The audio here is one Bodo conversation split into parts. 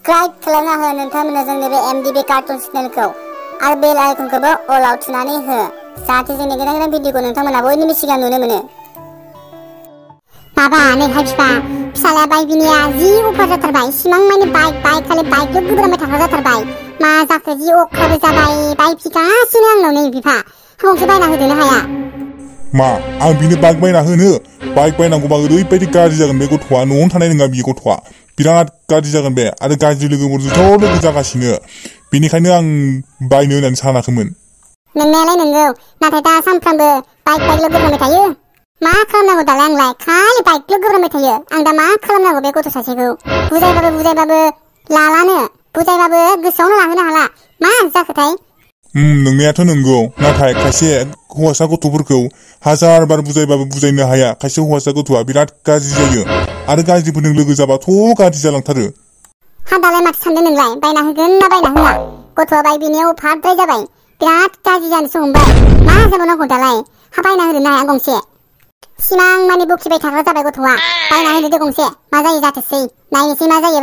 साबस्क्राइब खालामना हो नोंथांमोना जोंनि बे MDB कार्टुन चेनेलखौ आरो बेल आइकनखौबो अलाव थुनानै हो जाहाथे जोंनि गोदान गोदान भिडिअखौ नोंथांमोना बयनिबो सिगां नुनो मोनो। बाबा नैहाय फिसालाया बाइक बिनिया जि अफार जाथारबाय सिमां मानि बाइक खालि बाइकल' गुब्रामबाय थाग्रा जाथारबाय। मा जाखो जि अख्राबो जाबाय बाइक बिगासिनो आंनाव नै बिफा गंसे बायना होदोनो हाया। मा आं बिनो बाइक बायना होनो? बाइक बायनांगौबा ओरैबायदि गाज्रि जागोन बे गथ'आ, न'आवनो थानाय नङा बि गथ'आ, बिराद गाज्रि जागोन बे आरो गाज्रि लोगोफोरजोंथ' लोगो जागासिनो, बेनिखायनो आं बायनो होननानै सानाखैमोन। नोंनायालाय नंगौ, नाथाय दा सानफ्रामबो बाइकल' गुब्रामबाय थायो। मा खालामनांगौ दालाय आंलाय खालि बाइकल' गुब्रामबाय थायो। आं दा मा खालामनांगौ बे गथ' सासेखौ? बुजायबाबो लालानो, बुजायबाबो गोसोआवनो लाहोनो हाला। मा जाखोथाय? नोंनायाथ' नंगौ, नाथाय खायसे हौवासा गथ'फोरखौ हाजार बार बुजायबाबो बुजायनो हाया। खायसे हौवासा गथ'आ बिराद गाज्रि जायो आरो गाज्रिफोरजों लोगो जाबाथ' गाज्रि जालांथारो। हा दालाय माथो सानदों नोंलाय? बायना होगोन ना बायना होआ? गथ'आ बाइक बिनियाव फाद्राय जाबाय, बिराद गाज्रि जानोसो हमबाय। मा जाबावनांगौ दालाय? हा बायना होनो हाया गंसे? सिमां मानि बखिबाय थाग्रा जाबाय गथ'आ। बायना होनो दे गंसे, मा जायो जाथोसै, नायनोसै मा जायो।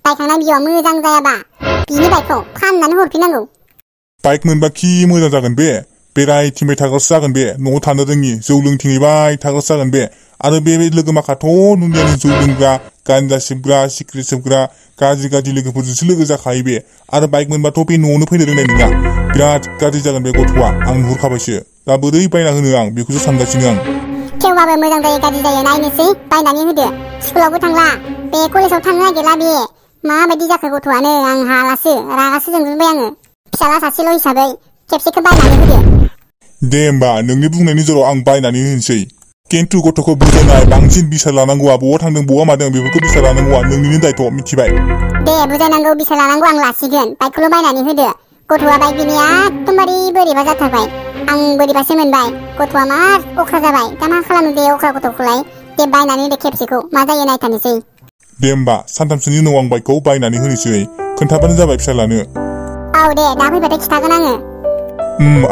बायखांना बियाव मोजां जायाबा बिनि बाइकखौ फाननानै हरफिननांगौ। बाइक मोनबा खि मोजां जागोन बे, बेरायथिंबाय थाग्रासो जागोन बे, न'आव थानो रोङि जौ लोंथिंबाय थाग्रासो जागोन बे। आरो बे लोगो माखाथ' नुनायानो जौ लोंग्रा, गान्जा सिबग्रा, सिगारेट सोबग्रा, गाज्रि लोगोफोरजोंसो लोगो जाखायो बे। आरो बाइक मोनबाथ' बे न'आवनो फैनो रोंनाय नङा, बिराद गाज्रि जागोन बे गथ'आ, आं नुहुरखाबायसो। दा बोरै बायना होनो आं बेखौसो सानगासिनो आं। थेवबाबो मोजां जायो गाज्रि जायो नायनोसै, बायनानै होदो। स्कुलावबो थांला, बे कलेजाव थांनो नागिरला बे। माबायदि जाखो गथ'आनो, आं हालासो, रागासो जोंजोबबाय आङो। फिसाला सासेल' हिसाबै खेबसेखौ बायनानै होदो। दे होमबा नोंनि बुंनायनि जराव आं बायनानै होनोसै। खिन्थु गथ'खौ बुजायनाय, बांसिन बिसार लानांगौआ, बहा थांदों बहा मादों बेफोरखौ बिसार लानांगौआ नोंनिनो दायथ', मिथिबाय? दे बुजायनांगौ बिसार लानांगौ आं लासिगोन, बाइकखौल' बायनानै होदो। गथ'आ बाइक बिनिया एकदमबारे बोरैबा जाथारबाय, आं बोरैबासो मोनबाय। गथ'आ मा अख्रा जाबाय, दा मा खालामनो दे अख्रा गथ'खौलाय? दे बायनानै होदो खेबसेखौ, मा जायो नायथारनोसै। दे होमबा सानथामसोनि उनाव आं बाइकखौ बायनानै होनोसै, खोन्थाबानो जाबाय फिसालानो। औ दे, दा फैबाथाय खिथागोन आङो।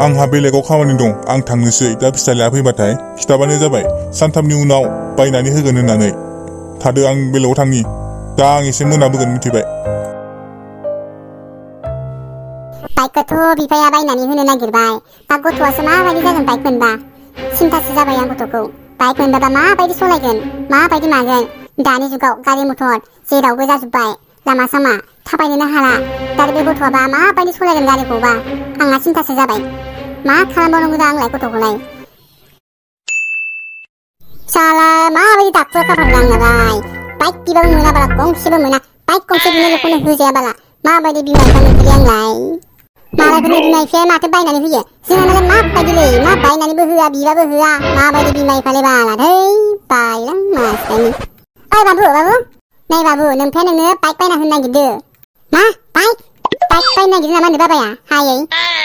आंहा बेलेगाव खामानि दं, आं थांनोसै। दा फिसालाया फैबाथाय खिथाबानो जाबाय, सानथामनि उनाव बायनानै होगोन होननानै। थादो, आं बेलेगाव थांनि, दा आं एसे मोनाबोगोन, मिथिबाय? बाइकखौथ' बिफाया बायनानै होनो नागिरबाय, दा गथ'आसो माबायदि जागोन बाइक मोनबा? सिन्थासो जाबाय आं गथ'खौ। बाइक मोनबाबा माबायदि सालायगोन, माबायदि मागोन? दानि जुगाव गारि मथर जेरावबो जाजोब्बाय, लामा सामा थाबायनोनो हाला। दा बे गथ'आबा माबायदि सालायगोन गारिखौबा? आंहा सिन्थासो जाबाय, मा खालामबावनांगौ दा आंलाय गथ'खौलाय? साला माबायदि डाक्टर खाफाल आंनालाय, बाइक बिबाबो मोनाबाला गंसेबो मोना। बाइक गंसे बिनायखौनो होजायाबाला माबायदि बिमा बिफा मोनखोलै आंलाय? मालायफोरनि बिमा बिफाया माथो बायनानै होयो, जोंहानालाय माबायदिलै, मा बायनानैबो होआ बिबाबो होआ, माबायदि बिमा बिफालाय बालाधै, बायलां मासथानि। ओइ बाबु, नै बाबु, नोमफाया नोंनो बाइक बायना होनो नागिरदो। मा बाइक बायनो नागिरदो नामा नो बाबाया? हायै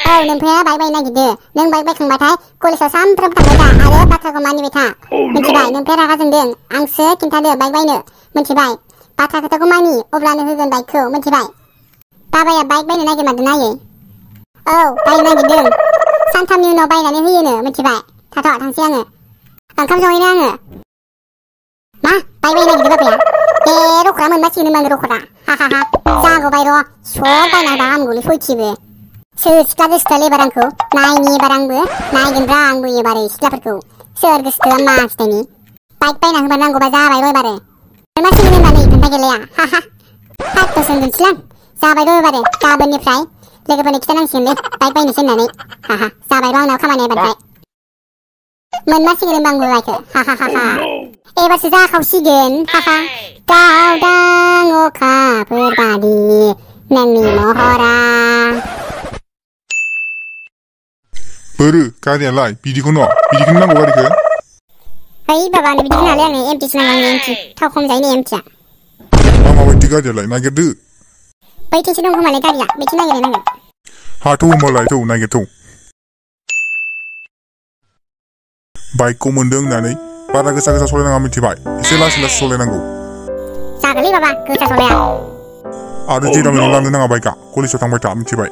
औ, नोमफाया बाइक बायनो नागिरदो। नों बाइक बायखांबाथाय कलेजाव सानफ्रामबो थांबाय था आरो बाथ्राखौ मानिबाय था, मिथिबाय? नोमफाया रागा जोंदों, आंसो खिन्थादो बाइक बायनो, मिथिबाय? बाथ्रा खोथाखौ मानि, अब्लानो होगोन बाइकखौ, मिथिबाय? बाबाया बाइक बायनो नागिरमारदों नायै? औ, बायनो नागिरदों, सानथामनि उनाव बायनानै होयोनो, मिथिबाय? थाथ' थांसै आङो, ओंखाम संहैनो आङो। मा बाइक बायनो नागिरदों बाबाया? ए रखरा मोनबासिगोन होनबानो रखरा, जागौबाय र', सब बायना होबा हामगौलै सयथिबो। सोर सिख्ला गोसोथोआलै एबार आंखौ? नायनि एबार आंबो, नायगोनब्रा आंबो एबार सिख्लाफोरखौ, सोर गोसोथोआ मासथायनि। बाइक बायना होबा नांगौबा जाबाय र' एबारो, मोनबासिगोन होनबा नै खोन्था गेलाया, फात्त'सो होनदोंसैलां, जाबाय र' एबारो, गाबोननिफ्राय लोगोफोरनो खिथानांसिगोनलै बाइक बायनोसै होननानै, जाबाय र' आंनाव खामानिया एबारनिफ्राय। मोनमारसिगोन होनबा आंबो बाइकखौ, एबारसो जाखावसिगोन, गावदां अखाफोर बादि नोंनि महरा। बोरो गारियालाय बिदिखौनो नांगौ गारिखौ? ओइ बाबानो बिदिखौ नालाय आंनो एमटिसो नांगौ, आंनो एमटि, थाव खम जायो एमटिया। माबायदि गारियालाय नागिरदो? बैथिंसो दं खोमालै गारिया, बैथिं नागिरनांगोन। हाथ' होमबालाय थौ नागिरथौ। बाइकखौ मोनदों होननानै बारा गोसा सालायनाङा, मिथिबाय? एसे लासै सालायनांगौ। जागोनलै बाबा, गोसा सालाया। आरो जेराव मेराव लांनो नाङा बाइकआ, कलेजाव थांबाय था, मिथिबाय?